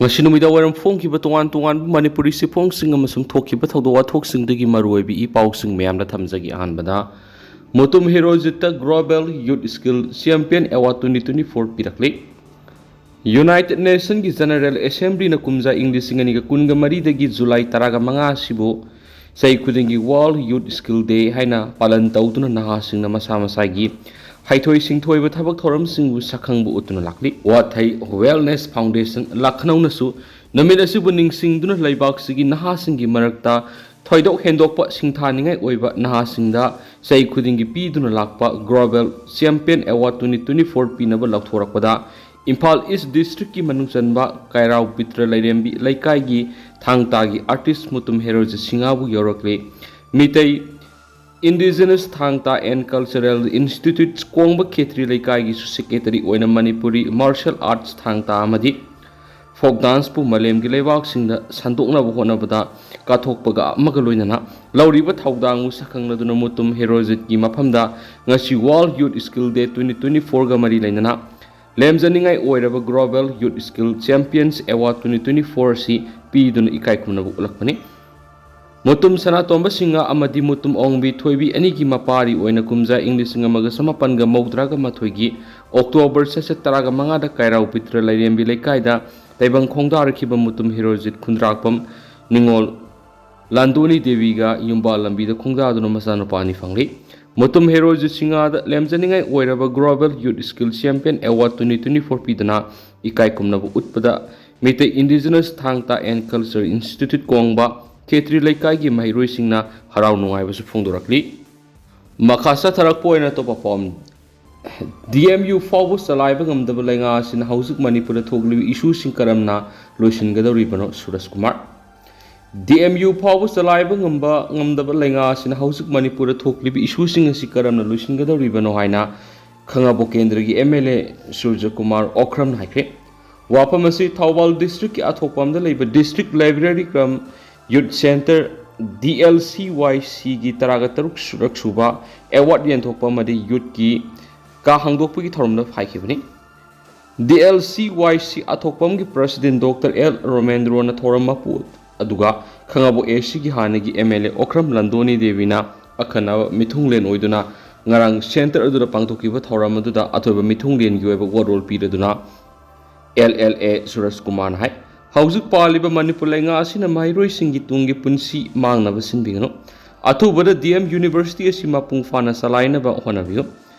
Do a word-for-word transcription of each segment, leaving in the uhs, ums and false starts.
ꯉꯁꯤ ꯅꯨꯃꯤꯗꯥꯡ ꯋꯥꯏꯔꯝ ꯐꯣꯡꯈꯤꯕ ꯇꯣꯉꯥꯟ ꯇꯣꯉꯥꯟꯕ ꯃꯅꯤꯄꯨꯔꯤ ꯆꯦꯐꯣꯡꯁꯤꯡ ꯑꯃꯁꯨꯡ ꯊꯣꯛꯈꯤꯕ ꯊꯧꯗꯣꯛ ꯋꯥꯊꯣꯛꯁꯤꯡꯗꯒꯤ ꯃꯔꯨꯑꯣꯏꯕ ꯏ ꯄꯥꯎꯁꯤꯡ ꯃꯌꯥꯝꯗ ꯊꯝꯖꯒꯦ꯫ ꯑꯍꯥꯟꯕꯗ, Mutum ꯍꯦꯔꯣꯖꯤꯠꯇ Global Youth Skill Champion Award twenty twenty-four ꯄꯤꯔꯛꯂꯤ꯫ United Nationꯒꯤ General Assemblyꯅ ꯀꯨꯝꯖꯥ ꯏꯪ ꯂꯤꯁꯤꯡ ꯑꯅꯤꯒ ꯀꯨꯟꯒ ꯃꯔꯤꯗꯒꯤ ꯖꯨꯂꯥꯏ ꯇꯔꯥꯒ ꯃꯉꯥ ꯑꯁꯤꯕꯨ ꯆꯍꯤ ꯈꯨꯗꯤꯡꯒꯤ World Youth Skill Day ꯍꯥꯏꯅ ꯄꯥꯂꯟ ꯇꯧꯗꯨꯅ ꯅꯍꯥꯁꯤꯡꯅ ꯃꯁꯥ ꯃꯁꯥꯒꯤ ꯍꯩꯊꯣꯏ ꯁꯤꯡꯊꯣꯏꯕ ꯊꯕꯛ ꯊꯧꯔꯝꯁꯤꯡꯕꯨ ꯁꯛꯈꯪꯕ ꯎꯠꯇꯨꯅ ꯂꯥꯛꯂꯤ꯫ ꯋꯥꯊꯩ Wellness Foundation ꯂꯈꯅꯧꯅꯁꯨ ꯅꯨꯃꯤꯠ ꯑꯁꯤꯕꯨ ꯅꯤꯡꯁꯤꯡꯗꯨꯅ ꯂꯩꯕꯥꯛꯁꯤꯒꯤ ꯅꯍꯥꯁꯤꯡꯒꯤ ꯃꯔꯛꯇ ꯊꯣꯏꯗꯣꯛ ꯍꯦꯟꯗꯣꯛꯄ ꯁꯤꯡꯊꯥꯅꯤꯡꯉꯥꯏ ꯑꯣꯏꯕ ꯅꯍꯥꯁꯤꯡꯗ ꯆꯍꯤ ꯈꯨꯗꯤꯡꯒꯤ ꯄꯤꯗꯨꯅ ꯂꯥꯛꯄ Global Champion Award twenty twenty-four ꯄꯤꯅꯕ ꯂꯥꯎꯊꯣꯔꯛꯄꯗ, ꯏꯝꯐꯥꯜ East Districtꯀꯤ ꯃꯅꯨꯡ ꯆꯟꯕ ꯀꯩꯔꯥꯎ ꯕꯤꯇ꯭ꯔ ꯂꯩꯔꯦꯝꯕꯤ ꯂꯩꯀꯥꯏꯒꯤ ꯊꯥꯡ ꯇꯥꯒꯤ artist ꯃꯨꯇꯨꯝ ꯍꯦꯔꯣꯖꯤꯠ ꯁꯤꯡꯍꯕꯨ ꯌꯧꯔꯛꯂꯤ꯫ ꯃꯤꯇꯩ Indigenous ꯊꯥꯡ ꯇꯥ and Cultural Institute ꯀꯣꯡꯕ Khetri ꯂꯩꯀꯥꯏꯒꯤꯁꯨ secretary ꯑꯣꯏꯅ ꯃꯅꯤꯄꯨꯔꯤ martial arts ꯊꯥꯡ ꯇꯥ ꯑꯃꯗꯤ folk danceꯄꯨ ꯃꯥꯂꯦꯝꯒꯤ ꯂꯩꯕꯥꯛꯁꯤꯡꯗ ꯁꯟꯗꯣꯛꯅꯕ ꯍꯣꯠꯅꯕꯗ ꯀꯠꯊꯣꯛꯄꯒ ꯑꯃꯒ ꯂꯣꯏꯅꯅ ꯂꯧꯔꯤꯕ ꯊꯧꯗꯥꯡꯕꯨ ꯁꯛꯈꯪꯂꯗꯨꯅ ꯃꯨꯇꯨꯝ ꯍꯦꯔꯣꯖꯤꯠꯀꯤ ꯃꯐꯝꯗ ꯉꯁꯤ World Youth Skill Day twenty twenty-fourꯒ ꯃꯔꯤ ꯂꯩꯅꯅ ꯂꯦꯝꯖꯅꯤꯡꯉꯥꯏ ꯑꯣꯏꯔꯕ Global Youth Skill Champions Award twenty twenty-four ꯑꯁꯤ ꯄꯤꯗꯨꯅ ꯏꯀꯥꯏ ꯈꯨꯝꯅꯕ ꯎꯠꯂꯛꯄꯅꯤ꯫ ꯃꯨꯇꯨꯝ ꯁꯅꯥꯇꯣꯝꯕ ꯁꯤꯡꯍ ꯑꯃꯗꯤ ꯃꯨꯇꯨꯝ ꯑꯣꯡꯕꯤ ꯊꯣꯏꯕꯤ ꯑꯅꯤꯒꯤ ꯃꯄꯥꯔꯤ ꯑꯣꯏꯅ ꯀꯨꯝꯖꯥ ꯏꯪ ꯂꯤꯁꯤꯡ ꯑꯃꯒ ꯆꯃꯥꯄꯟꯒ ꯃꯧꯗ꯭ꯔꯥꯒ ꯃꯥꯊꯣꯏꯒꯤ October ꯆꯩꯆꯠ ꯇꯔꯥꯒ ꯃꯉꯥꯗ ꯀꯩꯔꯥꯎ ꯕꯤꯇ꯭ꯔ ꯂꯩꯔꯦꯝꯕꯤ ꯂꯩꯀꯥꯏꯗ ꯇꯥꯏꯕꯪ ꯈꯣꯡꯗꯥꯔꯛꯈꯤꯕ ꯃꯨꯇꯨꯝ ꯍꯦꯔꯣꯖꯤꯠ ꯈꯨꯟꯗ꯭ꯔꯥꯛꯄꯝ ꯅꯤꯉꯣꯜ ꯂꯥꯟꯗꯣꯅꯤ ꯗꯦꯕꯤꯒ ꯌꯨꯝꯕꯥꯜ ꯂꯝꯕꯤꯗ ꯈꯣꯡꯗꯥꯗꯨꯅ ꯃꯆꯥꯅꯨꯄꯥ ꯑꯅꯤ ꯐꯪꯂꯤ꯫ ꯃꯨꯇꯨꯝ ꯍꯦꯔꯣꯖꯤꯠ ꯁꯤꯡꯍꯗ ꯂꯦꯝꯖꯅꯤꯡꯉꯥꯏ ꯑꯣꯏꯔꯕ Global Youth Skill Champion Award twenty twenty-four ꯄꯤꯗꯨꯅ ꯏꯀꯥꯏ ꯈꯨꯝꯅꯕ ꯎꯠꯄꯗ ꯃꯤꯇꯩ Indigenous ꯊꯥꯡ ꯇꯥ and Culture Institute ꯀꯣꯡꯕ ꯈꯦꯇ꯭ꯔꯤ ꯂꯩꯀꯥꯏꯒꯤ ꯃꯍꯩꯔꯣꯏꯁꯤꯡꯅ ꯍꯔꯥꯎ ꯅꯨꯡꯉꯥꯏꯕꯁꯨ ꯐꯣꯡꯗꯣꯔꯛꯂꯤ꯫ ꯃꯈꯥ ꯆꯠꯊꯔꯛꯄ ꯑꯣꯏꯅ ꯑꯇꯣꯞꯄ ꯄꯥꯎ꯫ D M U ꯐꯥꯎꯕ ꯆꯂꯥꯏꯕ ꯉꯝꯗꯕ ꯂꯩꯉꯥꯛ ꯑꯁꯤꯅ ꯍꯧꯖꯤꯛ ꯃꯅꯤꯄꯨꯔꯗ ꯊꯣꯛꯂꯤꯕ issueꯁꯤꯡ ꯀꯔꯝꯅ ꯂꯣꯏꯁꯤꯟꯒꯗꯧꯔꯤꯕꯅꯣ? ꯁꯨꯔꯖ ꯀꯨꯃꯥꯔ꯫ D M U ꯐꯥꯎꯕ ꯆꯂꯥꯏꯕ ꯉꯝꯕ, ꯉꯝꯗꯕ ꯂꯩꯉꯥꯛ ꯑꯁꯤꯅ ꯍꯧꯖꯤꯛ ꯃꯅꯤꯄꯨꯔꯗ ꯊꯣꯛꯂꯤꯕ issueꯁꯤꯡ ꯑꯁꯤ ꯀꯔꯝꯅ ꯂꯣꯏꯁꯤꯟꯒꯗꯧꯔꯤꯕꯅꯣ ꯍꯥꯏꯅ ꯈꯥꯉꯕꯣꯛ ꯀꯦꯟꯗ꯭ꯔꯒꯤ M L A ꯁꯨꯔꯖ ꯀꯨꯃꯥꯔ ꯑꯣꯀ꯭ꯔꯝꯅ ꯍꯥꯏꯈ꯭ꯔꯦ꯫ ꯋꯥꯐꯝ ꯑꯁꯤ ꯊꯧꯕꯥꯜ districtꯀꯤ ꯑꯊꯣꯛꯄꯝꯗ ꯂꯩꯕ District Library cum Youth Centre, D L C Y Cꯒꯤ ꯇꯔꯥꯒ ꯇꯔꯨꯛ ꯁꯨꯔꯛ ꯁꯨꯕ award ꯌꯦꯟꯊꯣꯛꯄ ꯑꯃꯗꯤ youthꯀꯤ ꯀꯥ ꯍꯥꯡꯗꯣꯛꯄꯒꯤ ꯊꯧꯔꯝꯗ ꯍꯥꯏꯈꯤꯕꯅꯤ꯫ D L C Y C ꯑꯊꯣꯛꯄꯝꯒꯤ president Doctor L Romendro ꯅ ꯊꯧꯔꯝ ꯃꯄꯨ ꯑꯗꯨꯒ ꯈꯥꯉꯕꯣꯛ A C ꯒꯤ ꯍꯥꯟꯅꯒꯤ M L A ꯑꯣꯀ꯭ꯔꯝ ꯂꯟꯗꯣꯅꯤ ꯗꯦꯕꯤꯅ ꯑꯈꯟꯅꯕ ꯃꯤꯊꯨꯡꯂꯦꯟ ꯑꯣꯏꯗꯨꯅ ꯉꯔꯥꯡ centre ꯑꯗꯨꯗ ꯄꯥꯡꯊꯣꯛꯈꯤꯕ ꯊꯧꯔꯝ ꯑꯗꯨꯗ ꯑꯊꯣꯏꯕ ꯃꯤꯊꯨꯡꯂꯦꯟꯒꯤ ꯑꯣꯏꯕ ꯋꯥꯔꯣꯜ ꯄꯤꯔꯗꯨꯅ L L A ꯁꯨꯔꯖ ꯀꯨꯃꯥꯔꯅ ꯍꯥꯏ, ꯍꯧꯖꯤꯛ ꯄꯥꯜꯂꯤꯕ ꯃꯅꯤꯄꯨꯔ ꯂꯩꯉꯥꯛ ꯑꯁꯤꯅ ꯃꯍꯩꯔꯣꯏꯁꯤꯡꯒꯤ ꯇꯨꯡꯒꯤ ꯄꯨꯟꯁꯤ ꯃꯥꯡꯅꯕ ꯁꯤꯟꯕꯤꯒꯅꯨ꯫ ꯑꯊꯨꯕꯗ D M University ꯑꯁꯤ ꯃꯄꯨꯡ ꯐꯥꯅ ꯆꯂꯥꯏꯅꯕ ꯍꯣꯠꯅꯕꯤꯌꯨ꯫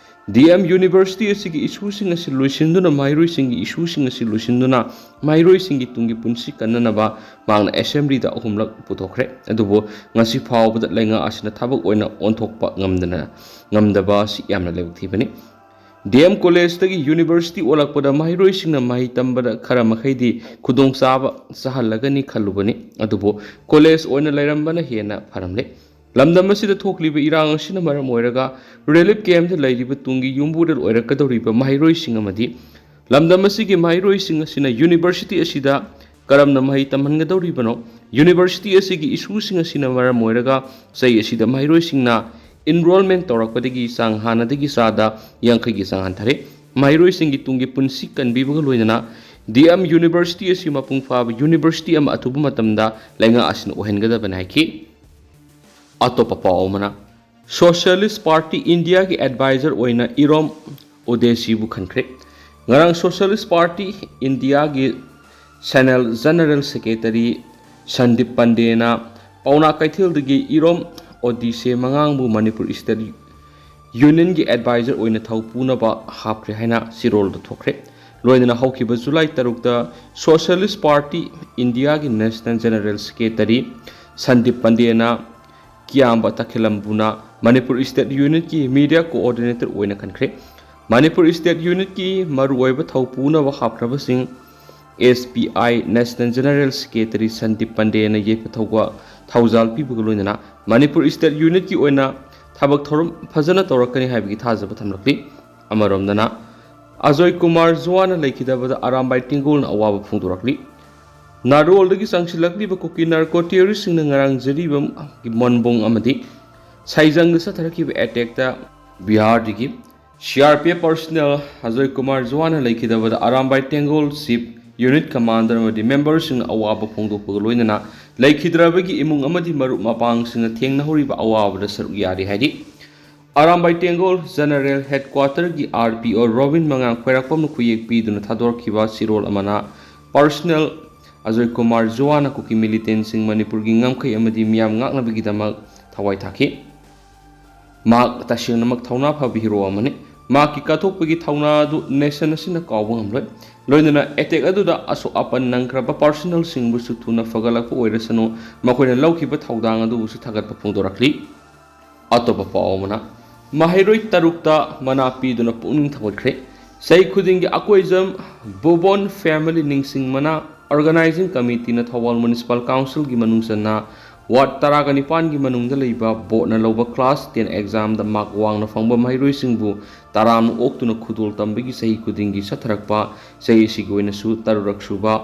D M University ꯑꯁꯤꯒꯤ issue ꯁꯤꯡ ꯑꯁꯤ ꯂꯣꯏꯁꯤꯟꯗꯨꯅ ꯃꯍꯩꯔꯣꯏꯁꯤꯡꯒꯤ issue ꯁꯤꯡ ꯑꯁꯤ ꯂꯣꯏꯁꯤꯟꯗꯨꯅ ꯃꯍꯩꯔꯣꯏꯁꯤꯡꯒꯤ ꯇꯨꯡꯒꯤ ꯄꯨꯟꯁꯤ ꯀꯟꯅꯅꯕ ꯃꯍꯥꯛꯅ assembly ꯗ ꯑꯍꯨꯝꯂꯛ ꯄꯨꯊꯣꯛꯈ꯭ꯔꯦ꯫ ꯑꯗꯨꯕꯨ ꯉꯁꯤ ꯐꯥꯎꯕꯗ ꯂꯩꯉꯥꯛ ꯑꯁꯤꯅ ꯊꯕꯛ ꯑꯣꯏꯅ ꯑꯣꯟꯊꯣꯛꯄ ꯉꯝꯗꯅ, ꯉꯝꯗꯕ ꯑꯁꯤ ꯌꯥꯝꯅ ꯂꯥꯏꯕꯛ ꯊꯤꯕꯅꯤ꯫ D M College ꯇꯒꯤ university ꯑꯣꯜꯂꯛꯄꯗ ꯃꯍꯩꯔꯣꯏꯁꯤꯡꯅ ꯃꯍꯩ ꯇꯝꯕꯗ ꯈꯔ ꯃꯈꯩꯗꯤ ꯈꯨꯗꯣꯡꯆꯥꯕ ꯆꯥꯍꯜꯂꯒꯅꯤ ꯈꯜꯂꯨꯕꯅꯤ, ꯑꯗꯨꯕꯨ college ꯑꯣꯏꯅ ꯂꯩꯔꯝꯕꯅ ꯍꯦꯟꯅ ꯐꯔꯝꯂꯦ꯫ ꯂꯝꯗꯝ ꯑꯁꯤꯗ ꯊꯣꯛꯂꯤꯕ ꯏꯔꯥꯡ ꯑꯁꯤꯅ ꯃꯔꯝ ꯑꯣꯏꯔꯒ relief camp ꯇ ꯂꯩꯔꯤꯕ ꯇꯨꯡꯒꯤ ꯌꯨꯝꯕꯨꯔꯦꯜ ꯑꯣꯏꯔꯛꯀꯗꯧꯔꯤꯕ ꯃꯍꯩꯔꯣꯏꯁꯤꯡ ꯑꯃꯗꯤ ꯂꯝꯗꯝ ꯑꯁꯤꯒꯤ ꯃꯍꯩꯔꯣꯏꯁꯤꯡ ꯑꯁꯤꯅ university ꯑꯁꯤꯗ ꯀꯔꯝꯅ ꯃꯍꯩ ꯇꯝꯍꯟꯒꯗꯧꯔꯤꯕꯅꯣ? University ꯑꯁꯤꯒꯤ issue ꯁꯤꯡ ꯑꯁꯤꯅ ꯃꯔꯝ ꯑꯣꯏꯔꯒ ꯆꯍꯤ ꯑꯁꯤꯗ ꯃꯍꯩꯔꯣꯏꯁꯤꯡꯅ enrollment ꯇꯧꯔꯛꯄꯗꯒꯤ ꯆꯥꯡ ꯍꯥꯟꯅꯗꯒꯤ ꯆꯥꯗ ꯌꯥꯡꯈꯩꯒꯤ ꯆꯥꯡ ꯍꯟꯊꯔꯦ꯫ ꯃꯍꯩꯔꯣꯏꯁꯤꯡꯒꯤ ꯇꯨꯡꯒꯤ ꯄꯨꯟꯁꯤ ꯀꯟꯕꯤꯕꯒ ꯂꯣꯏꯅꯅ D M University ꯑꯁꯤ ꯃꯄꯨꯡ ꯐꯥꯕ university ꯑꯃ ꯑꯊꯨꯕ ꯃꯇꯝꯗ ꯂꯩꯉꯥꯛ ꯑꯁꯤꯅ ꯑꯣꯏꯍꯟꯒꯗꯕꯅꯤ ꯍꯥꯏꯈꯤ꯫ ꯑꯇꯣꯞꯄ ꯄꯥꯎ ꯑꯃꯅ, Socialist Party India ꯒꯤ advisor ꯑꯣꯏꯅ ꯏꯔꯣꯝ ꯑꯣꯗꯦꯁꯤꯕꯨ ꯈꯟꯈ꯭ꯔꯦ꯫ ꯉꯔꯥꯡ Socialist Party India ꯒꯤ General Secretary ꯁꯟꯗꯤꯞ ꯄꯟꯗꯦꯅ ꯄꯥꯎꯅꯥ ꯀꯩꯊꯦꯜꯗꯒꯤ ꯏꯔꯣꯝ ꯑꯣꯗꯤꯁꯦ ꯃꯉꯥꯡꯕꯨ ꯃꯅꯤꯄꯨꯔ State Union ꯒꯤ advisor ꯑꯣꯏꯅ ꯊꯧ ꯄꯨꯅꯕ ꯍꯥꯞꯈ꯭ꯔꯦ ꯍꯥꯏꯅ ꯆꯦꯔꯣꯜꯗ ꯊꯣꯛꯈ꯭ꯔꯦ꯫ ꯂꯣꯏꯅꯅ ꯍꯧꯈꯤꯕ ꯖꯨꯂꯥꯏ ꯇꯔꯨꯛꯇ Socialist Party India ꯒꯤ National General Secretary Sandeep ꯄꯟꯗꯦꯅ ꯀꯤꯌꯥꯝꯕ ꯇꯈꯦꯂꯝꯕꯨꯅ Manipur State Unit ꯀꯤ media coordinator ꯑꯣꯏꯅ ꯈꯟꯈ꯭ꯔꯦ꯫ ꯃꯅꯤꯄꯨꯔ State Unit ꯀꯤ ꯃꯔꯨꯑꯣꯏꯕ ꯊꯧ ꯄꯨꯅꯕ ꯍꯥꯞꯈ꯭ꯔꯕꯁꯤꯡ S P I National General Secretary Sandeep ꯄꯟꯗꯦꯅ ꯌꯦꯠꯄ ꯊꯧꯕ ꯊꯧꯖꯥꯜ ꯄꯤꯕꯒ ꯂꯣꯏꯅꯅ ꯃꯅꯤꯄꯨꯔ State Unit ꯀꯤ ꯑꯣꯏꯅ ꯊꯕꯛ ꯊꯧꯔꯝ ꯐꯖꯅ ꯇꯧꯔꯛꯀꯅꯤ ꯍꯥꯏꯕꯒꯤ ꯊꯥꯖꯕ ꯊꯝꯂꯛꯂꯤ꯫ ꯑꯃꯔꯣꯝꯗꯅ, ꯑꯖꯣꯏ ꯀꯨꯃꯥꯔ ꯖꯨꯋꯥꯅ ꯂꯩꯈꯤꯗꯕꯗ ꯑꯔꯥꯝꯕꯥꯏ ꯇꯦꯡꯒꯣꯜꯅ ꯑꯋꯥꯕ ꯐꯣꯡꯗꯣꯔꯛꯂꯤ꯫ ꯅꯥꯔꯣꯜꯗꯒꯤ ꯆꯪꯁꯤꯜꯂꯛꯂꯤꯕ ꯀꯨꯀꯤ narco terrorist ꯁꯤꯡꯅ ꯉꯔꯥꯡ ꯖꯔꯤꯕꯝꯒꯤ ꯃꯣꯟꯕꯣꯡ ꯑꯃꯗꯤ ꯁꯥꯏꯖꯪꯗ ꯆꯠꯊꯔꯛꯈꯤꯕ attack ꯇ ꯕꯤꯍꯥꯔꯗꯒꯤ C R P F personnel Ajoy Kumar ꯖꯨꯋꯥꯅ ꯂꯩꯈꯤꯗꯕꯗ Arambai Tenggol chief unit commander ꯑꯃꯗꯤ ꯃꯦꯝꯕꯔꯁꯤꯡꯅ ꯑꯋꯥꯕ ꯐꯣꯡꯗꯣꯛꯄꯒ ꯂꯣꯏꯅꯅ ꯂꯩꯈꯤꯗ꯭ꯔꯕꯒꯤ ꯏꯃꯨꯡ ꯑꯃꯗꯤ ꯃꯔꯨꯞ ꯃꯄꯥꯡꯁꯤꯡꯅ ꯊꯦꯡꯅꯍꯧꯔꯤꯕ ꯑꯋꯥꯕꯗ ꯁꯔꯨꯛ ꯌꯥꯔꯤ ꯍꯥꯏꯔꯤ꯫ Arambai Tenggol general ꯍꯦꯗꯀ꯭ꯋꯥꯇꯔꯒꯤ R P ꯑꯣ ꯔꯣꯕꯤꯟ ꯃꯉꯥꯡ ꯈ꯭ꯋꯥꯏꯔꯥꯛꯄꯝꯅ ꯈꯨꯌꯦꯛ ꯄꯤꯗꯨꯅ ꯊꯥꯗꯣꯔꯛꯈꯤꯕ ꯆꯤꯔꯣꯜ ꯑꯃꯅ ꯄꯔꯁꯅꯦꯜ ꯑꯖꯣꯏ ꯀꯨꯃꯥꯔ ꯖꯨꯋꯥꯅ ꯀꯨꯀꯤ ꯃꯤꯂꯤꯇꯦꯟꯁꯤꯡ ꯃꯅꯤꯄꯨꯔꯒꯤ ꯉꯝꯈꯩ ꯑꯃꯗꯤ ꯃꯤꯌꯥꯝ ꯉꯥꯛꯅꯕꯒꯤꯗꯃꯛ ꯊꯋꯥꯏ ꯊꯥꯈꯤ꯫ ꯃꯍꯥꯛ ꯇꯁꯦꯡꯅꯃꯛ ꯊꯧꯅꯥ ꯐꯕ ꯍꯤꯔꯣ ꯑꯃꯅꯤ꯫ ꯃꯍꯥꯛꯀꯤ ꯀꯠꯊꯣꯛꯄꯒꯤ ꯊꯧꯅꯥ ꯑꯗꯨ ꯅꯦꯁꯟ ꯑꯁꯤꯅ ꯀꯥꯎꯕ ꯉꯝꯂꯣꯏ꯫ ꯂꯣꯏꯅꯅ ꯑꯦꯇꯦꯛ ꯑꯗꯨꯗ ꯑꯁꯣꯛ ꯑꯄꯟ ꯅꯪꯈ꯭ꯔꯕ ꯄꯔꯁꯅꯦꯜꯁꯤꯡꯕꯨꯁꯨ ꯊꯨꯅ ꯐꯒꯠꯂꯛꯄ ꯑꯣꯏꯔꯁꯅꯨ, ꯃꯈꯣꯏꯅ ꯂꯧꯈꯤꯕ ꯊꯧꯗꯥꯡ ꯑꯗꯨꯕꯨꯁꯨ ꯊꯥꯒꯠꯄ ꯐꯣꯡꯗꯣꯔꯛꯂꯤ꯫ ꯑꯇꯣꯞꯄ ꯄꯥꯎ ꯑꯃꯅ, ꯃꯍꯩꯔꯣꯏ ꯇꯔꯨꯛꯇ ꯃꯅꯥ ꯄꯤꯗꯨꯅ ꯄꯨꯛꯅꯤꯡ ꯊꯧꯒꯠꯈ꯭ꯔꯦ꯫ ꯆꯍꯤ ꯈꯨꯗꯤꯡꯒꯤ ꯑꯀꯣꯏꯖꯝ ꯕꯣꯕꯣꯟ ꯐꯦꯃꯤꯂꯤ ꯅꯤꯡꯁꯤꯡ ꯃꯅꯥ ꯑꯣꯔꯒꯅꯥꯏꯖꯤꯡ ꯀꯃꯤꯇꯤꯅ ꯊꯧꯕꯥꯜ ꯃ꯭ꯌꯨꯅꯤꯁꯤꯄꯥꯜ ꯀꯥꯎꯟꯁꯤꯜꯒꯤ ꯃꯅꯨꯡ ꯆꯟꯅ ꯋꯥꯔꯗ ꯇꯔꯥꯒ ꯅꯤꯄꯥꯟꯒꯤ ꯃꯅꯨꯡꯗ ꯂꯩꯕ ꯕꯣꯔꯗꯅ ꯂꯧꯕ ꯀ꯭ꯂꯥꯁ ꯇꯦꯟ ꯑꯦꯛꯖꯥꯝꯗ ꯃꯥꯔꯛ ꯋꯥꯡꯅ ꯐꯪꯕ ꯃꯍꯩꯔꯣꯏꯁꯤꯡꯕꯨ ꯇꯔꯥꯝꯅ ꯑꯣꯛꯇꯨꯅ ꯈꯨꯗꯣꯜ ꯇꯝꯕꯒꯤ ꯆꯍꯤ ꯈꯨꯗꯤꯡꯒꯤ ꯆꯠꯊꯔꯛꯄ ꯆꯍꯤ ꯑꯁꯤꯒꯤ ꯑꯣꯏꯅꯁꯨ ꯇꯔꯨꯔꯛ ꯁꯨꯕ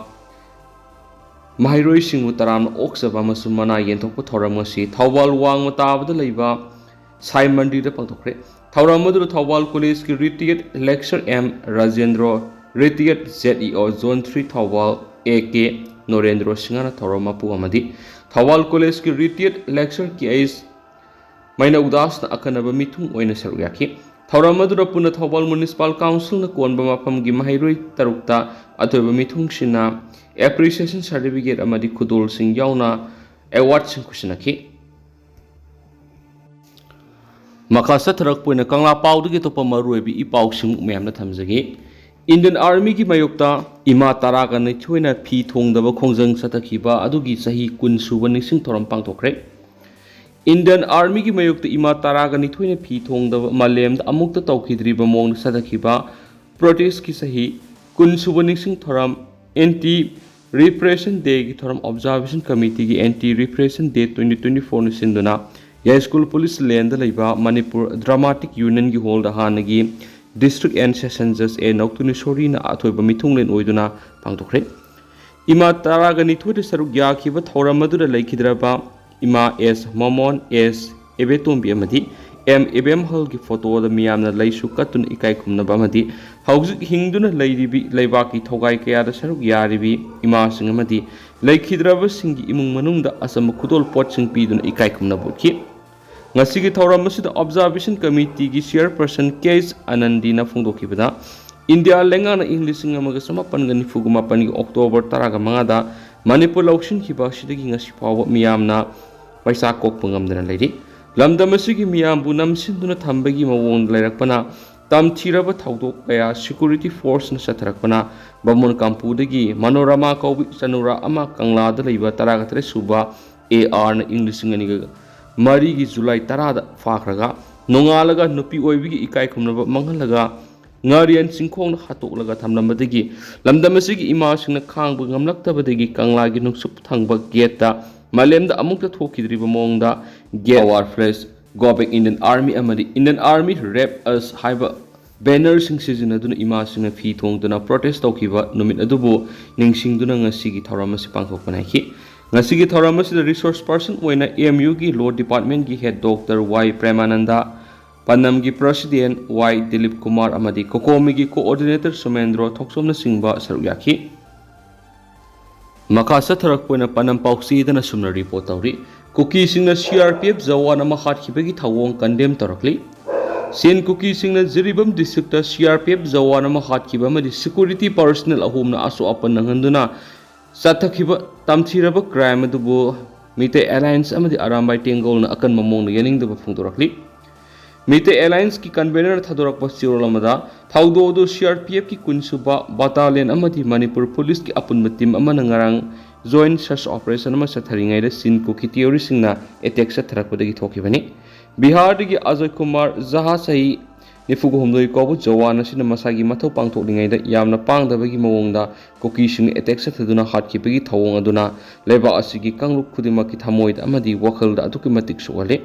ꯃꯍꯩꯔꯣꯏꯁꯤꯡꯕꯨ ꯇꯔꯥꯝꯅ ꯑꯣꯛꯆꯕ ꯑꯃꯁꯨꯡ ꯃꯅꯥ ꯌꯦꯟꯊꯣꯛꯄ ꯊꯧꯔꯝ ꯑꯁꯤ ꯊꯧꯕꯥꯜ ꯋꯥꯡꯃ ꯇꯥꯕꯗ ꯂꯩꯕ ꯁꯥꯏ ꯃꯟꯗꯤꯔꯗ ꯄꯥꯡꯊꯣꯛꯈ꯭ꯔꯦ꯫ ꯊꯧꯔꯝ ꯑꯗꯨꯗ ꯊꯧꯕꯥꯜ ꯀꯣꯂꯦꯖꯀꯤ retired lecturer M Rajendro, retired Z E O zone three Thoubal A K Norendro ꯁꯤꯡꯍꯅ ꯊꯧꯔꯝ ꯃꯄꯨ ꯑꯃꯗꯤ ꯊꯧꯕꯥꯜ ꯀꯣꯂꯦꯖꯀꯤ ꯔꯤꯇꯤꯌꯔꯠ ꯂꯦꯛꯆꯔ ꯀꯦ ꯑꯩꯆ ꯃꯩꯅꯧꯗꯥꯁꯅ ꯑꯀꯟꯅꯕ ꯃꯤꯊꯨꯡ ꯑꯣꯏꯅ ꯁꯔꯨꯛ ꯌꯥꯈꯤ꯫ ꯊꯧꯔꯝ ꯑꯗꯨꯗ ꯄꯨꯟꯅ ꯊꯧꯕꯥꯜ ꯃ꯭ꯌꯨꯅꯤꯁꯤꯄꯥꯜ ꯀꯥꯎꯟꯁꯤꯜꯅ ꯀꯣꯟꯕ ꯃꯐꯝꯒꯤ ꯃꯍꯩꯔꯣꯏ ꯇꯔꯨꯛꯇ ꯑꯊꯣꯏꯕ ꯃꯤꯊꯨꯡꯁꯤꯟꯅ ꯑꯦꯄ꯭ꯔꯤꯁꯤꯌꯦꯁꯟ ꯁꯥꯔꯇꯤꯐꯤꯀꯦꯠ ꯑꯃꯗꯤ ꯈꯨꯗꯣꯜꯁꯤꯡ ꯌꯥꯎꯅ ꯑꯦꯋꯥꯔꯗꯁꯤꯡ ꯈꯨꯠꯁꯤꯟꯅꯈꯤ꯫ ꯃꯈꯥ ꯆꯠꯊꯔꯛꯄ ꯑꯣꯏꯅ ꯀꯪꯂꯥ ꯄꯥꯎꯗꯒꯤ ꯑꯇꯣꯞꯄ ꯃꯔꯨꯑꯣꯏꯕ ꯏ ꯄꯥꯎꯁꯤꯡ ꯃꯌꯥꯝꯗ ꯊꯝꯖꯒꯦ꯫ ꯏꯟꯗꯤꯌꯟ ꯑꯥꯔꯃꯤꯒꯤ ꯃꯥꯌꯣꯛꯇ ꯏꯃꯥ ꯇꯔꯥꯒ ꯅꯤꯊꯣꯏꯅ ꯐꯤ ꯊꯣꯡꯗꯕ ꯈꯣꯡꯖꯪ ꯆꯠꯊꯈꯤꯕ ꯑꯗꯨꯒꯤ ꯆꯍꯤ ꯀꯨꯟ ꯁꯨꯕ ꯅꯤꯡꯁꯤꯡ ꯊꯧꯔꯝ ꯄꯥꯡꯊꯣꯛꯈ꯭ꯔꯦ꯫ ꯏꯟꯗꯤꯌꯟ ꯑꯥꯔꯃꯤꯒꯤ ꯃꯥꯌꯣꯛꯇ ꯏꯃꯥ ꯇꯔꯥꯒ ꯅꯤꯊꯣꯏꯅ ꯐꯤ ꯊꯣꯡꯗꯕ ꯃꯥꯂꯦꯝꯗ ꯑꯃꯨꯛꯇ ꯇꯧꯈꯤꯗ꯭ꯔꯤꯕ ꯃꯑꯣꯡꯗ ꯆꯠꯊꯈꯤꯕ ꯄ꯭ꯔꯣꯇꯦꯁꯀꯤ ꯆꯍꯤ ꯀꯨꯟ ꯁꯨꯕ ꯅꯤꯡꯁꯤꯡ ꯊꯧꯔꯝ ꯑꯦꯟꯇꯤ ꯔꯤꯄ꯭ꯔꯦꯁꯟ ꯗꯦꯒꯤ ꯊꯧꯔꯝ ꯑꯣꯕꯖꯥꯔꯕꯦꯁꯟ ꯀꯃꯤꯇꯤꯒꯤ ꯑꯦꯟꯇꯤ ꯔꯤꯄ꯭ꯔꯦꯁꯟ ꯗꯦ ꯇ꯭ꯋꯦꯟꯇꯤ ꯇ꯭ꯋꯦꯟꯇꯤ ꯐꯣꯔꯅ ꯁꯤꯟꯗꯨꯅ ꯌꯥꯏꯁ꯭ꯀꯨꯜ ꯄꯨꯂꯤꯁ ꯂꯦꯟꯗ ꯂꯩꯕ ꯃꯅꯤꯄꯨꯔ ꯗ꯭ꯔꯃꯥꯇꯤꯛ ꯌꯨꯅꯤꯌꯟꯒꯤ ꯍꯣꯜꯗ ꯍꯥꯟꯅꯒꯤ ꯗꯤꯁꯇ꯭ꯔꯤꯛ ꯑꯦꯟ ꯁꯦꯁꯟ ꯖꯖ ꯑꯦ ꯅꯧꯇꯨꯅꯤꯁꯣꯔꯤꯅ ꯑꯊꯣꯏꯕ ꯃꯤꯊꯨꯡꯂꯦꯟ ꯑꯣꯏꯗꯨꯅ ꯄꯥꯡꯊꯣꯛꯈ꯭ꯔꯦ꯫ ꯏꯃꯥ ꯇꯔꯥꯒ ꯅꯤꯊꯣꯏꯗ ꯁꯔꯨꯛ ꯌꯥꯈꯤꯕ ꯊꯧꯔꯝ ꯑꯗꯨꯗ ꯂꯩꯈꯤꯗ꯭ꯔꯕ ꯏꯃꯥ ꯑꯦꯁ ꯃꯣꯃꯣꯟ, ꯑꯦꯁ ꯑꯦꯕꯦꯇꯣꯝꯕꯤ ꯑꯃꯗꯤ ꯑꯦꯝ ꯏꯕꯦꯝꯍꯜꯒꯤ ꯐꯣꯇꯣꯗ ꯃꯤꯌꯥꯝꯅ ꯂꯩꯁꯨ ꯀꯠꯇꯨꯅ ꯏꯀꯥꯏ ꯈꯨꯝꯅꯕ ꯑꯃꯗꯤ ꯍꯧꯖꯤꯛ ꯍꯤꯡꯗꯨꯅ ꯂꯩꯔꯤꯕꯤ ꯂꯩꯕꯥꯛꯀꯤ ꯊꯧꯒꯥꯏ ꯀꯌꯥꯗ ꯁꯔꯨꯛ ꯌꯥꯔꯤꯕꯤ ꯏꯃꯥꯁꯤꯡ ꯑꯃꯗꯤ ꯂꯩꯈꯤꯗ꯭ꯔꯕꯁꯤꯡꯒꯤ ꯏꯃꯨꯡ ꯃꯅꯨꯡꯗ ꯑꯆꯝꯕ ꯈꯨꯗꯣꯜ ꯄꯣꯠꯁꯤꯡ ꯄꯤꯗꯨꯅ ꯏꯀꯥꯏ ꯈꯨꯝꯅꯕ ꯎꯠꯈꯤ꯫ ꯉꯁꯤꯒꯤ ꯊꯧꯔꯝ ꯑꯁꯤꯗ Observation Committeeꯒꯤ Chairperson ꯀꯦ ꯑꯦꯁ ꯑꯅꯟꯗꯤꯅ ꯐꯣꯡꯗꯣꯛꯈꯤꯕꯗ, ꯏꯟꯗꯤꯌꯥ ꯂꯩꯉꯥꯛꯅ ꯏꯪ ꯂꯤꯁꯤꯡ ꯑꯃꯒ ꯆꯃꯥꯄꯟꯒ ꯅꯤꯐꯨꯒ ꯃꯥꯄꯟꯒꯤ October ꯇꯔꯥꯒ ꯃꯉꯥꯗ ꯃꯅꯤꯄꯨꯔ ꯂꯧꯁꯤꯟꯈꯤꯕ ꯑꯁꯤꯗꯒꯤ ꯉꯁꯤ ꯐꯥꯎꯕ ꯃꯤꯌꯥꯝꯅ ꯄꯩꯁꯥ ꯀꯣꯛꯄ ꯉꯝꯗꯅ ꯂꯩꯔꯤ꯫ ꯂꯝꯗꯝ ꯑꯁꯤꯒꯤ ꯃꯤꯌꯥꯝꯕꯨ ꯅꯝꯁꯤꯟꯗꯨꯅ ꯊꯝꯕꯒꯤ ꯃꯑꯣꯡꯗ ꯂꯩꯔꯛꯄꯅ ꯇꯝꯊꯤꯔꯕ ꯊꯧꯗꯣꯛ ꯀꯌꯥ security forceꯅ ꯆꯠꯊꯔꯛꯄꯅ ꯕꯥꯃꯣꯟ ꯀꯥꯝꯄꯨꯗꯒꯤ ꯃꯅꯣꯔꯃꯥ ꯀꯧꯕ ꯆꯅꯨꯔꯥ ꯑꯃ ꯀꯪꯂꯥꯗ ꯂꯩꯕ ꯇꯔꯥꯒ ꯇꯔꯦꯠ ꯁꯨꯕ ꯑꯦ ꯑꯥꯔꯅ ꯏꯪ ꯂꯤꯁꯤꯡ ꯑꯅꯤꯒ ꯃꯔꯤꯒꯤ July ꯇꯔꯥꯗ ꯐꯥꯈ꯭ꯔꯒ ꯅꯣꯡꯉꯥꯜꯂꯒ ꯅꯨꯄꯤ ꯑꯣꯏꯕꯒꯤ ꯏꯀꯥꯏ ꯈꯨꯝꯅꯕ ꯃꯥꯡꯍꯜꯂꯒ ꯉꯥꯔꯦꯟ ꯆꯤꯡꯈꯣꯡꯗ ꯍꯥꯠꯇꯣꯛꯂꯒ ꯊꯝꯂꯝꯕꯗꯒꯤ ꯂꯝꯗꯝ ꯑꯁꯤꯒꯤ ꯏꯃꯥꯁꯤꯡꯅ ꯈꯥꯡꯕ ꯉꯝꯂꯛꯇꯕꯗꯒꯤ ꯀꯪꯂꯥꯒꯤ ꯅꯨꯡꯁꯨꯞ ꯊꯪꯕ gateꯇ ꯃꯥꯂꯦꯝꯗ ꯑꯃꯨꯛꯇ ꯊꯣꯛꯈꯤꯗ꯭ꯔꯤꯕ ꯃꯑꯣꯡꯗ gate Our Flag, Go Back Indian Army ꯑꯃꯗꯤ Indian Army Rape Us ꯍꯥꯏꯕ bannerꯁꯤꯡ ꯁꯤꯖꯤꯟꯅꯗꯨꯅ ꯏꯃꯥꯁꯤꯡꯅ ꯐꯤ ꯊꯣꯡꯗꯨꯅ protest ꯇꯧꯈꯤꯕ ꯅꯨꯃꯤꯠ ꯑꯗꯨꯕꯨ ꯅꯤꯡꯁꯤꯡꯗꯨꯅ ꯉꯁꯤꯒꯤ ꯊꯧꯔꯝ ꯑꯁꯤ ꯄꯥꯡꯊꯣꯛꯄ ꯅꯥꯏꯈꯤ꯫ ꯉꯁꯤꯒꯤ ꯊꯧꯔꯝ ꯑꯁꯤꯗ resource person ꯑꯣꯏꯅ ꯑꯦꯝ ꯌꯨꯒꯤ Law Departmentꯀꯤ Head Doctor ꯋꯥꯏ ꯄ꯭ꯔꯦꯃꯥꯅꯟꯗ, ꯄꯅꯝꯒꯤ President ꯋꯥꯏ ꯗꯤꯂꯤꯞ ꯀꯨꯃꯥꯔ ꯑꯃꯗꯤ COCOMIꯒꯤ Coordinator ꯁꯣꯃꯦꯟꯗ꯭ꯔꯣ ꯊꯣꯛꯆꯣꯝꯅꯆꯤꯡꯕ ꯁꯔꯨꯛ ꯌꯥꯈꯤ꯫ ꯃꯈꯥ ꯆꯠꯊꯔꯛꯄ ꯑꯣꯏꯅ ꯄꯅꯝ ꯄꯥꯎꯆꯦꯗꯅ ꯁꯨꯝꯅ report ꯇꯧꯔꯤ꯫ ꯀꯨꯀꯤꯁꯤꯡꯅ ꯁꯤ ꯑꯥꯔ ꯄꯤ ꯑꯦꯐ ꯖꯋꯥꯟ ꯑꯃ ꯍꯥꯠꯈꯤꯕꯒꯤ ꯊꯧꯑꯣꯡ condemn ꯇꯧꯔꯛꯂꯤ꯫ ꯆꯤꯟ ꯀꯨꯀꯤꯁꯤꯡꯅ ꯖꯤꯔꯤꯕꯥꯝ districtꯇ ꯁꯤ ꯑꯥꯔ ꯄꯤ ꯑꯦꯐ ꯖꯋꯥꯟ ꯑꯃ ꯍꯥꯠꯈꯤꯕ ꯑꯃꯗꯤ security personnel ꯑꯍꯨꯝꯅ ꯑꯁꯣꯛ ꯑꯄꯟ ꯅꯪꯍꯟꯗꯨꯅ ꯆꯠꯊꯈꯤꯕ ꯇꯝꯊꯤꯔꯕ crime ꯑꯗꯨꯕꯨ ꯃꯤꯇꯩ Alliance ꯑꯃꯗꯤ ꯑꯔꯥꯝꯕꯥꯏ ꯇꯦꯡꯒꯣꯜꯅ ꯑꯀꯟꯕ ꯃꯑꯣꯡꯗ ꯌꯥꯅꯤꯡꯗꯕ ꯐꯣꯡꯗꯣꯔꯛꯂꯤ꯫ ꯃꯤꯇꯩ Allianceꯀꯤ convenorꯅ ꯊꯥꯗꯣꯔꯛꯄ ꯆꯦꯔꯣꯜ ꯑꯃꯗ ꯊꯧꯗꯣꯛ ꯑꯗꯨ ꯁꯤ ꯑꯥꯔ ꯄꯤ ꯑꯦꯐꯀꯤ ꯀꯨꯟꯁꯨꯕ battalion ꯑꯃꯗꯤ ꯃꯅꯤꯄꯨꯔ policeꯀꯤ ꯑꯄꯨꯟꯕ team ꯑꯃꯅ ꯉꯔꯥꯡ joint search operation ꯑꯃ ꯆꯠꯊꯔꯤꯉꯩꯗ ꯆꯤꯟ ꯀꯨꯀꯤ terroristꯁꯤꯡꯅ attack ꯆꯠꯊꯔꯛꯄꯗꯒꯤ ꯊꯣꯛꯈꯤꯕꯅꯤ꯫ ꯕꯤꯍꯥꯔꯗꯒꯤ ꯑꯖꯣꯏ ꯀꯨꯃꯥꯔ ꯖꯍꯥ ꯆꯍꯤ ꯅꯤꯐꯨꯒ ꯍꯨꯝꯗꯣꯏ ꯀꯧꯕ ꯖꯋꯥꯟ ꯑꯁꯤꯅ ꯃꯁꯥꯒꯤ ꯃꯊꯧ ꯄꯥꯡꯊꯣꯛꯂꯤꯉꯩꯗ ꯌꯥꯝꯅ ꯄꯥꯡꯗꯕꯒꯤ ꯃꯑꯣꯡꯗ ꯀꯨꯀꯤꯁꯤꯡꯅ attack ꯆꯠꯊꯗꯨꯅ ꯍꯥꯠꯈꯤꯕꯒꯤ ꯊꯧꯑꯣꯡ ꯑꯗꯨꯅ ꯂꯩꯕꯥꯛ ꯑꯁꯤꯒꯤ ꯀꯥꯡꯂꯨꯞ ꯈꯨꯗꯤꯡꯃꯛꯀꯤ ꯊꯃꯣꯏꯗ ꯑꯃꯗꯤ ꯋꯥꯈꯜꯗ ꯑꯗꯨꯛꯀꯤ ꯃꯇꯤꯛ ꯁꯣꯛꯍꯜꯂꯤ꯫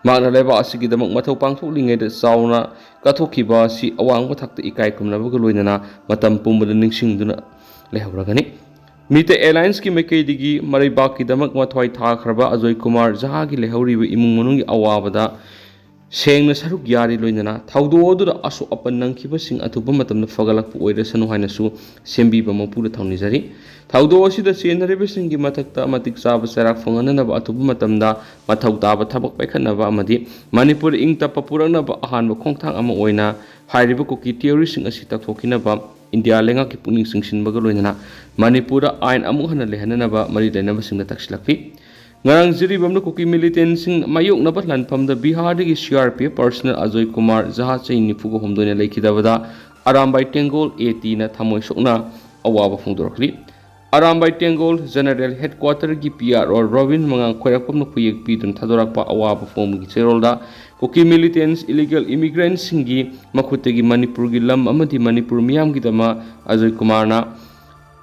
ꯃꯍꯥꯛꯅ ꯂꯩꯕꯥꯛ ꯑꯁꯤꯒꯤꯗꯃꯛ ꯃꯊꯧ ꯄꯥꯡꯊꯣꯛꯂꯤꯉꯩꯗ ꯆꯥꯎꯅ ꯀꯠꯊꯣꯛꯈꯤꯕ ꯑꯁꯤ ꯑꯋꯥꯡꯕ ꯊꯥꯛꯇ ꯏꯀꯥꯏ ꯈꯨꯝꯅꯕꯒ ꯂꯣꯏꯅꯅ ꯃꯇꯝ ꯄꯨꯝꯕꯗ ꯅꯤꯡꯁꯤꯡꯗꯨꯅ ꯂꯩꯍꯧꯔꯒꯅꯤ꯫ ꯃꯤꯇꯩ Allianceꯀꯤ ꯃꯥꯏꯀꯩꯗꯒꯤ ꯃꯔꯩꯕꯥꯛꯀꯤꯗꯃꯛ ꯃꯊ꯭ꯋꯥꯏ ꯊꯥꯈ꯭ꯔꯕ ꯑꯖꯣꯏ ꯀꯨꯃꯥꯔ ꯖꯍꯥꯒꯤ ꯂꯩꯍꯧꯔꯤꯕ ꯏꯃꯨꯡ ꯃꯅꯨꯡꯒꯤ ꯑꯋꯥꯕꯗ ꯁꯦꯡꯅ ꯁꯔꯨꯛ ꯌꯥꯔꯤ꯫ ꯂꯣꯏꯅꯅ ꯊꯧꯗꯣꯛ ꯑꯗꯨꯗ ꯑꯁꯣꯛ ꯑꯄꯟ ꯅꯪꯈꯤꯕꯁꯤꯡ ꯑꯊꯨꯕ ꯃꯇꯝꯗ ꯐꯒꯠꯂꯛꯄ ꯑꯣꯏꯔꯁꯅꯨ ꯍꯥꯏꯅꯁꯨ ꯁꯦꯝꯕꯤꯕ ꯃꯄꯨꯗ ꯊꯧꯅꯤꯖꯔꯤ꯫ ꯊꯧꯗꯣꯛ ꯑꯁꯤꯗ ꯆꯦꯟꯅꯔꯤꯕꯁꯤꯡꯒꯤ ꯃꯊꯛꯇ ꯃꯇꯤꯛ ꯆꯥꯕ ꯆꯩꯔꯥꯛ ꯐꯪꯍꯟꯅꯅꯕ ꯑꯊꯨꯕ ꯃꯇꯝꯗ ꯃꯊꯧ ꯇꯥꯕ ꯊꯕꯛ ꯄꯥꯏꯈꯠꯅꯕ ꯑꯃꯗꯤ ꯃꯅꯤꯄꯨꯔꯗ ꯏꯪ ꯇꯞꯄ ꯄꯨꯔꯛꯅꯕ ꯑꯍꯥꯟꯕ ꯈꯣꯡꯊꯥꯡ ꯑꯃ ꯑꯣꯏꯅ ꯍꯥꯏꯔꯤꯕ ꯀꯨꯀꯤ ꯇꯤꯑꯣꯔꯤꯁꯤꯡ ꯑꯁꯤ ꯇꯛꯊꯣꯛꯈꯤꯅꯕ ꯏꯟꯗꯤꯌꯥ ꯂꯩꯉꯥꯛꯀꯤ ꯄꯨꯛꯅꯤꯡ ꯆꯤꯡꯁꯤꯟꯕꯒ ꯂꯣꯏꯅꯅ ꯃꯅꯤꯄꯨꯔꯗ ꯑꯥꯏꯟ ꯑꯃꯨꯛ ꯍꯟꯅ ꯂꯩꯍꯟꯅꯅꯕ ꯃꯔꯤ ꯂꯩꯅꯕꯁꯤꯡꯗ ꯇꯛꯁꯤꯜꯂꯛꯈꯤ꯫ ꯉꯔꯥꯡ ꯖꯤꯔꯤꯕꯥꯝꯅ ꯀꯨꯀꯤ ꯃꯤꯂꯤꯇꯦꯟꯁꯤꯡ ꯃꯥꯌꯣꯛꯅꯕ ꯂꯥꯟꯐꯝꯗ ꯕꯤꯍꯥꯔꯗꯒꯤ C R P F personnel Ajoy Kumar Jha, ꯆꯍꯤ ꯅꯤꯐꯨꯒ ꯍꯨꯝꯗꯣꯏꯅ ꯂꯩꯈꯤꯗꯕꯗ ꯑꯔꯥꯝꯕꯥꯏ ꯇꯦꯡꯒꯣꯜ ꯑꯦ ꯇꯤꯅ ꯊꯃꯣꯏ ꯁꯣꯛꯅ ꯑꯋꯥꯕ ꯐꯣꯡꯗꯣꯔꯛꯂꯤ꯫ ꯑꯔꯥꯝꯕꯥꯏ ꯇꯦꯡꯒꯣꯜ ꯖꯦꯅꯔꯦꯜ ꯍꯦꯗꯀ꯭ꯋꯥꯇꯔꯒꯤ ꯄꯤ ꯑꯥꯔ ꯑꯣ ꯔꯣꯕꯤꯟ ꯃꯉꯥꯡ ꯈ꯭ꯋꯥꯏꯔꯥꯛꯄꯝꯅ ꯈꯨꯌꯦꯛ ꯄꯤꯗꯨꯅ ꯊꯥꯗꯣꯔꯛꯄ ꯑꯋꯥꯕ ꯐꯣꯡꯕꯒꯤ ꯆꯦꯔꯣꯜꯗ ꯀꯨꯀꯤ ꯃꯤꯂꯤꯇꯦꯟꯁ ꯏꯂꯤꯒꯦꯜ ꯏꯃꯤꯒ꯭ꯔꯦꯟꯠꯁꯤꯡꯒꯤ ꯃꯈꯨꯠꯇꯒꯤ ꯃꯅꯤꯄꯨꯔꯒꯤ ꯂꯝ ꯑꯃꯗꯤ ꯃꯅꯤꯄꯨꯔ ꯃꯤꯌꯥꯝꯒꯤꯗꯃꯛ ꯑꯖꯣꯏ ꯀꯨꯃꯥꯔꯅ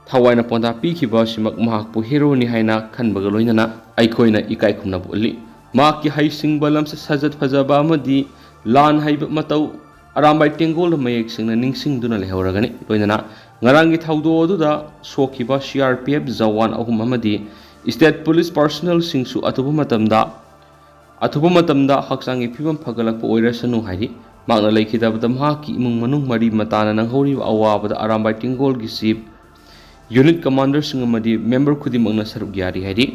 ꯊꯋꯥꯏꯅ ꯄꯣꯟꯊꯥ ꯄꯤꯈꯤꯕ ꯑꯁꯤꯃꯛ ꯃꯍꯥꯛꯄꯨ ꯍꯦꯔꯣꯅꯤ ꯍꯥꯏꯅ ꯈꯟꯕꯒ ꯂꯣꯏꯅꯅ ꯑꯩꯈꯣꯏꯅ ꯏꯀꯥꯏ ꯈꯨꯝꯅꯕ ꯎꯠꯂꯤ꯫ ꯃꯍꯥꯛꯀꯤ ꯍꯩꯁꯤꯡꯕ, ꯂꯝꯆꯠ ꯁꯥꯖꯠ ꯐꯖꯕ ꯑꯃꯗꯤ ꯂꯥꯟ ꯍꯩꯕ ꯃꯇꯧ ꯑꯔꯥꯝꯕꯥꯏ ꯇꯦꯡꯒꯣꯜꯗ ꯃꯌꯦꯛ ꯁꯦꯡꯅ ꯅꯤꯡꯁꯤꯡꯗꯨꯅ ꯂꯩꯍꯧꯔꯒꯅꯤ꯫ ꯂꯣꯏꯅꯅ ꯉꯔꯥꯡꯒꯤ ꯊꯧꯗꯣꯛ ꯑꯗꯨꯗ ꯁꯣꯛꯈꯤꯕ ꯁꯤ ꯑꯥꯔ ꯄꯤ ꯑꯦꯐ ꯖꯋꯥꯟ ꯑꯍꯨꯝ ꯑꯃꯗꯤ ꯁ꯭ꯇꯦꯠ ꯄꯨꯂꯤꯁ ꯄꯥꯔꯁꯅꯦꯜꯁꯤꯡꯁꯨ ꯑꯊꯨꯕ ꯃꯇꯝꯗ ꯑꯊꯨꯕ ꯃꯇꯝꯗ ꯍꯛꯆꯥꯡꯒꯤ ꯐꯤꯕꯝ ꯐꯒꯠꯂꯛꯄ ꯑꯣꯏꯔꯁꯅꯨ ꯍꯥꯏꯔꯤ꯫ ꯃꯍꯥꯛꯅ ꯂꯩꯈꯤꯗꯕꯗ ꯃꯍꯥꯛꯀꯤ ꯏꯃꯨꯡ ꯃꯅꯨꯡ ꯃꯔꯤ ꯃꯇꯥꯅ ꯅꯪꯍꯧꯔꯤꯕ ꯑꯋꯥꯕꯗ ꯑꯔꯥꯝꯕꯥꯏ ꯇꯦꯡꯒꯣꯜꯒꯤ ꯆꯤꯐ, ꯌꯨꯅꯤꯠ ꯀꯃꯥꯟꯗꯔꯁꯤꯡ ꯑꯃꯗꯤ ꯃꯦꯝꯕꯔ ꯈꯨꯗꯤꯡꯃꯛꯅ ꯁꯔꯨꯛ ꯌꯥꯔꯤ ꯍꯥꯏꯔꯤ꯫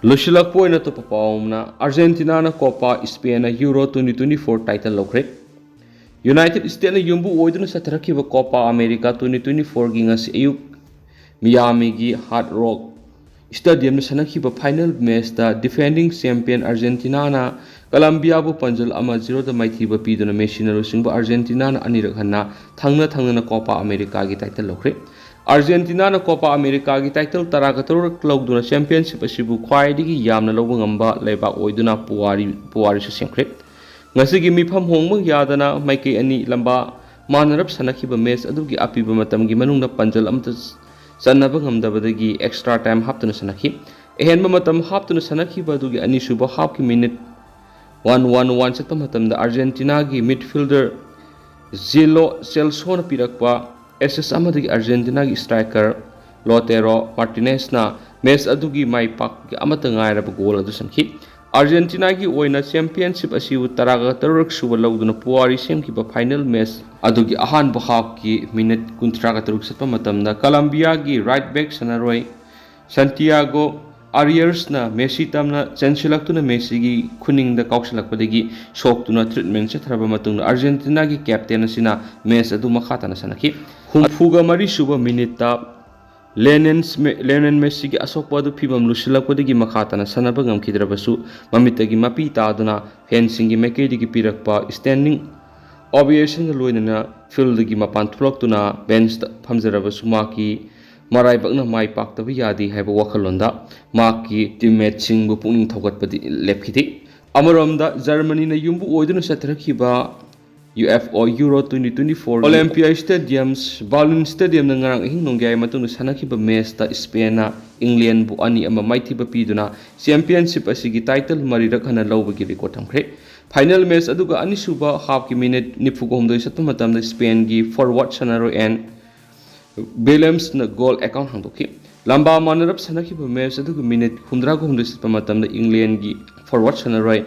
ꯂꯣꯏꯁꯤꯜꯂꯛꯄ ꯑꯣꯏꯅ ꯑꯇꯣꯞꯄ ꯄꯥꯎ ꯑꯃꯅ, ꯑꯥꯔꯖꯦꯟꯇꯤꯅꯥꯅ ꯀꯣꯄꯥ ꯏꯁꯄꯦꯟꯅ Euro twenty twenty four title ꯂꯧꯈ꯭ꯔꯦ꯫ ꯌꯨꯅꯥꯏꯇꯦꯗ ꯏꯁꯇꯦꯠꯅ ꯌꯨꯝꯕꯨ ꯑꯣꯏꯗꯨꯅ ꯆꯠꯊꯔꯛꯈꯤꯕ ꯀꯣꯄꯥ ꯑꯃꯦꯔꯤꯀꯥ ꯇ꯭ꯋꯦꯟꯇꯤ ꯇ꯭ꯋꯦꯟꯇꯤ ꯐꯣꯔꯒꯤ ꯉꯁꯤ ꯑꯌꯨꯛ ꯃꯤꯌꯥꯃꯤꯒꯤ ꯍꯥꯔꯗ ꯔꯣꯛ ꯁ꯭ꯇꯦꯗꯤꯌꯝꯗ ꯁꯥꯟꯅꯈꯤꯕ ꯐꯥꯏꯅꯦꯜ ꯃꯦꯆꯇ ꯗꯤꯐꯦꯟꯗꯤꯡ ꯆꯦꯝꯄꯤꯌꯟ ꯑꯥꯔꯖꯦꯟꯇꯤꯅꯥꯅ ꯀꯂꯝꯕꯤꯌꯥꯕꯨ ꯄꯥꯟꯖꯜ ꯑꯃ ꯖꯤꯔꯣꯗ ꯃꯥꯏꯊꯤꯕ ꯄꯤꯗꯨꯅ ꯃꯦꯁꯤꯅ ꯂꯨꯆꯤꯡꯕ ꯑꯥꯔꯖꯦꯟꯇꯤꯅꯥꯅ ꯑꯅꯤꯔꯛ ꯍꯟꯅ ꯊꯪꯅ ꯊꯪꯅꯅ ꯀꯣꯄꯥ ꯑꯃꯦꯔꯤꯀꯥꯒꯤ ꯇꯥꯏꯇꯜ ꯂꯧꯈ꯭ꯔꯦ꯫ ꯑꯥꯔꯖꯦꯟꯇꯤꯅꯥꯅ ꯀꯣꯄꯥ ꯑꯃꯦꯔꯤꯀꯥꯒꯤ ꯇꯥꯏꯇꯜ ꯇꯔꯥꯒ ꯇꯔꯨꯛ ꯂꯧꯗꯨꯅ ꯆꯦꯝꯄꯤꯌꯟꯁꯤꯞ ꯑꯁꯤꯕꯨ ꯈ꯭ꯋꯥꯏꯗꯒꯤ ꯌꯥꯝꯅ ꯂꯧꯕ ꯉꯝꯕ ꯂꯩꯕꯥꯛ ꯑꯣꯏꯗꯨꯅ ꯄꯨꯋꯥꯔꯤ, ꯄꯨꯋꯥꯔꯤꯁꯨ ꯁꯦꯝꯈ꯭ꯔꯦ꯫ ꯉꯁꯤꯒꯤ ꯃꯤꯐꯝ ꯍꯣꯡꯕ ꯌꯥꯗꯅ ꯃꯥꯏꯀꯩ ꯑꯅꯤ ꯂꯝꯕꯥ ꯃꯥꯟꯅꯔꯞ ꯁꯥꯟꯅꯈꯤꯕ ꯃꯦꯆ ꯑꯗꯨꯒꯤ ꯑꯄꯤꯕ ꯃꯇꯝꯒꯤ ꯃꯅꯨꯡꯗ ꯄꯥꯟꯖꯜ ꯑꯃꯠꯇ ꯆꯟꯅꯕ ꯉꯝꯗꯕꯗꯒꯤ ꯑꯦꯛꯁꯇ꯭ꯔꯥ ꯇꯥꯏꯝ ꯍꯥꯞꯇꯨꯅ ꯁꯥꯟꯅꯈꯤ꯫ ꯑꯍꯦꯟꯕ ꯃꯇꯝ ꯍꯥꯞꯇꯨꯅ ꯁꯥꯟꯅꯈꯤꯕ ꯑꯗꯨꯒꯤ ꯑꯅꯤꯁꯨꯕ ꯍꯥꯞꯀꯤ ꯃꯤꯅꯤꯠ ꯋꯥꯟ ꯋꯥꯟ ꯋꯥꯟ ꯆꯠꯄ ꯃꯇꯝꯗ ꯑꯥꯔꯖꯦꯟꯇꯤꯅꯥꯒꯤ ꯃꯤꯗꯐꯤꯜꯗꯔ ꯖꯤꯂꯣ ꯁꯦꯜꯁꯣꯅ ꯄꯤꯔꯛꯄ ꯑꯦꯁꯤꯁ ꯑꯃꯗꯒꯤ ꯑꯥꯔꯖꯦꯟꯇꯤꯅꯥꯒꯤ ꯁ꯭ꯇ꯭ꯔꯥꯏꯀꯔ ꯂꯣꯇꯦꯔꯣ ꯃꯥꯔꯇꯤꯅꯦꯁꯅ ꯃꯦꯆ ꯑꯗꯨꯒꯤ ꯃꯥꯏ ꯄꯥꯛꯄꯒꯤ ꯑꯃꯠꯇ ꯉꯥꯏꯔꯕ ꯒꯣꯜ ꯑꯗꯨ ꯆꯟꯈꯤ꯫ ꯑꯥꯔꯖꯦꯟꯇꯤꯅꯥꯒꯤ ꯑꯣꯏꯅ ꯆꯦꯝꯄꯤꯌꯟꯁꯤꯞ ꯑꯁꯤꯕꯨ ꯇꯔꯥꯒ ꯇꯔꯨꯛ ꯁꯨꯕ ꯂꯧꯗꯨꯅ ꯄꯨꯋꯥꯔꯤ ꯁꯦꯝꯈꯤꯕ ꯐꯥꯏꯅꯦꯜ ꯃꯦꯆ ꯑꯗꯨꯒꯤ ꯑꯍꯥꯟꯕ ꯍꯥꯞꯀꯤ ꯃꯤꯅꯤꯠ ꯀꯨꯟꯊ꯭ꯔꯥꯒ ꯇꯔꯨꯛ ꯆꯠꯄ ꯃꯇꯝꯗ ꯀꯂꯝꯕꯤꯌꯥꯒꯤ ꯔꯥꯏꯠ ꯕꯦꯛ ꯁꯥꯟꯅꯔꯣꯏ ꯁꯟꯇꯤꯌꯥꯒꯣ ꯑꯥꯔꯤꯌꯔꯁꯅ ꯃꯦꯁꯤ ꯇꯝꯅ ꯆꯦꯟꯁꯤꯜꯂꯛꯇꯨꯅ ꯃꯦꯁꯤꯒꯤ ꯈꯨꯅꯤꯡꯗ ꯀꯥꯎꯁꯤꯜꯂꯛꯄꯗꯒꯤ ꯁꯣꯛꯇꯨꯅ ꯇ꯭ꯔꯤꯠꯃꯦꯟ ꯆꯠꯊꯔꯕ ꯃꯇꯨꯡꯗ ꯑꯥꯔꯖꯦꯟꯇꯤꯅꯥꯒꯤ ꯀꯦꯞꯇꯦꯟ ꯑꯁꯤꯅ ꯃꯦꯆ ꯑꯗꯨ ꯃꯈꯥ ꯇꯥꯅ ꯁꯥꯟꯅꯈꯤ꯫ ꯍꯨꯝꯐꯨꯒ ꯃꯔꯤ ꯁꯨꯕ ꯃꯤꯅꯤꯠꯇ ꯂꯦꯅꯦꯟꯁ ꯃꯦ-, ꯂꯦꯅꯦꯟ ꯃꯦꯁꯤꯒꯤ ꯑꯁꯣꯛꯄ ꯑꯗꯨ ꯐꯤꯕꯝ ꯂꯨꯁꯤꯜꯂꯛꯄꯗꯒꯤ ꯃꯈꯥ ꯇꯥꯅ ꯁꯥꯟꯅꯕ ꯉꯝꯈꯤꯗ꯭ꯔꯕꯁꯨ, ꯃꯃꯤꯠꯇꯒꯤ ꯃꯄꯤ ꯇꯥꯗꯨꯅ ꯐꯦꯟꯁꯤꯡꯒꯤ ꯃꯥꯏꯀꯩꯗꯒꯤ ꯄꯤꯔꯛꯄ ꯁ꯭ꯇꯦꯟꯗꯤꯡ ꯑꯣꯚꯦꯁꯟꯒ ꯂꯣꯏꯅꯅ ꯐꯤꯜꯗꯒꯤ ꯃꯄꯥꯟ ꯊꯣꯛꯂꯛꯇꯨꯅ ꯕꯦꯟꯁꯇ ꯐꯝꯖꯔꯕꯁꯨ, ꯃꯍꯥꯛꯀꯤ ꯃꯔꯥꯏꯕꯛꯅ ꯃꯥꯏ ꯄꯥꯛꯇꯕ ꯌꯥꯗꯦ ꯍꯥꯏꯕ ꯋꯥꯈꯜꯂꯣꯟꯗ ꯃꯍꯥꯛꯀꯤ ꯇꯤꯝꯃꯦꯠꯁꯤꯡꯕꯨ ꯄꯨꯛꯅꯤꯡ ꯊꯧꯒꯠꯄꯗꯤ ꯂꯦꯞꯈꯤꯗꯦ꯫ ꯑꯃꯔꯣꯝꯗ, ꯖꯔꯃꯅꯤꯅ ꯌꯨꯝꯕꯨ ꯑꯣꯏꯗꯨꯅ ꯆꯠꯊꯔꯛꯈꯤꯕ UEFA Euro twenty twenty-four Olympia Stadiums, Berlin Stadiumꯗ ꯉꯔꯥꯡ ꯑꯍꯤꯡ ꯅꯣꯡꯌꯥꯏ ꯃꯇꯨꯡꯗ ꯁꯥꯟꯅꯈꯤꯕ ꯃꯦꯆꯇ ꯁ꯭ꯄꯦꯟꯅ ꯏꯪꯂꯦꯟꯕꯨ ꯑꯅꯤ ꯑꯃ ꯃꯥꯏꯊꯤꯕ ꯄꯤꯗꯨꯅ ꯆꯦꯝꯄꯤꯌꯟꯁꯤꯞ ꯑꯁꯤꯒꯤ ꯇꯥꯏꯇꯜ ꯃꯔꯤꯔꯛ ꯍꯟꯅ ꯂꯧꯕꯒꯤ ꯔꯦꯀꯣꯔꯗ ꯊꯝꯈ꯭ꯔꯦ꯫ ꯐꯥꯏꯅꯦꯜ ꯃꯦꯆ ꯑꯗꯨꯒ ꯑꯅꯤꯁꯨꯕ ꯍꯥꯞꯀꯤ ꯃꯤꯅꯤꯠ ꯅꯤꯐꯨꯒ ꯍꯨꯝꯗꯣꯏ ꯆꯠꯄ ꯃꯇꯝꯗ ꯁ꯭ꯄꯦꯟꯒꯤ ꯐꯣꯔꯋꯥꯔꯗ ꯁꯥꯟꯅꯔꯣꯏ ꯑꯦꯟ ꯋꯤꯂꯤꯌꯝꯁꯅ ꯒꯣꯜ ꯑꯦꯀꯥꯎꯟ ꯍꯥꯡꯗꯣꯛꯈꯤ꯫ ꯂꯝꯕꯥ ꯃꯥꯟꯅꯔꯞ ꯁꯥꯟꯅꯈꯤꯕ ꯃꯦꯆ ꯑꯗꯨꯒꯤ ꯃꯤꯅꯤꯠ ꯍꯨꯝꯗ꯭ꯔꯥꯒ ꯍꯨꯝꯗꯣꯏ ꯆꯠꯄ ꯃꯇꯝꯗ ꯏꯪꯂꯦꯟꯒꯤ ꯐꯣꯔꯋꯥꯔꯗ ꯁꯥꯟꯅꯔꯣꯏ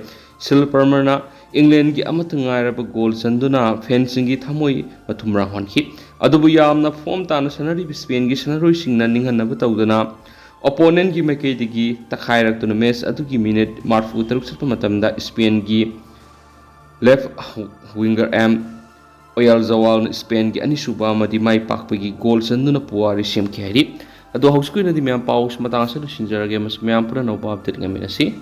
ꯁꯤꯜ ꯄꯔꯃꯔꯅ ꯏꯪꯂꯦꯟꯒꯤ ꯑꯃꯠꯇ ꯉꯥꯏꯔꯕ ꯒꯣꯜ ꯆꯟꯗꯨꯅ ꯐꯦꯟꯁꯤꯡꯒꯤ ꯊꯃꯣꯏ ꯃꯊꯨꯝ ꯃꯔꯥꯡ ꯍꯣꯟꯈꯤ꯫ ꯑꯗꯨꯕꯨ ꯌꯥꯝꯅ ꯐꯣꯝ ꯇꯥꯅ ꯁꯥꯟꯅꯔꯤꯕ ꯁ꯭ꯄꯦꯟꯒꯤ ꯁꯥꯟꯅꯔꯣꯏꯁꯤꯡꯅ ꯅꯤꯡꯍꯟꯅꯕ ꯇꯧꯗꯅ ꯑꯣꯄꯣꯅꯦꯟꯒꯤ ꯃꯥꯏꯀꯩꯗꯒꯤ ꯇꯛꯈꯥꯏꯔꯛꯇꯨꯅ ꯃꯦꯆ ꯑꯗꯨꯒꯤ ꯃꯤꯅꯤꯠ ꯃꯔꯤꯐꯨ ꯇꯔꯨꯛ ꯆꯠꯄ ꯃꯇꯝꯗ ꯁ꯭ꯄꯦꯟꯒꯤ ꯂꯦꯐ ꯋꯤꯡꯒꯔ ꯑꯦꯝ ꯑꯣꯌꯥꯔꯖꯋꯥꯜꯅ ꯁ꯭ꯄꯦꯟꯒꯤ ꯑꯅꯤꯁꯨꯕ ꯑꯃꯗꯤ ꯃꯥꯏ ꯄꯥꯛꯄꯒꯤ ꯒꯣꯜ ꯆꯟꯗꯨꯅ ꯄꯨꯋꯥꯔꯤ ꯁꯦꯝꯈꯤ ꯍꯥꯏꯔꯤ꯫ ꯑꯗꯣ ꯍꯧꯖꯤꯛꯀꯤ ꯑꯣꯏꯅꯗꯤ ꯃꯌꯥꯝ ꯄꯥꯎ ꯃꯇꯥꯡ ꯑꯁꯤꯗ ꯂꯣꯏꯁꯤꯟꯖꯔꯒꯦ꯫ ꯃꯁꯤ ꯃꯌꯥꯝ ꯄꯨꯟꯅ ꯑꯅꯧꯕ ꯑꯞꯗꯦꯠ ꯉꯥꯏꯃꯤꯟꯅꯁꯤ꯫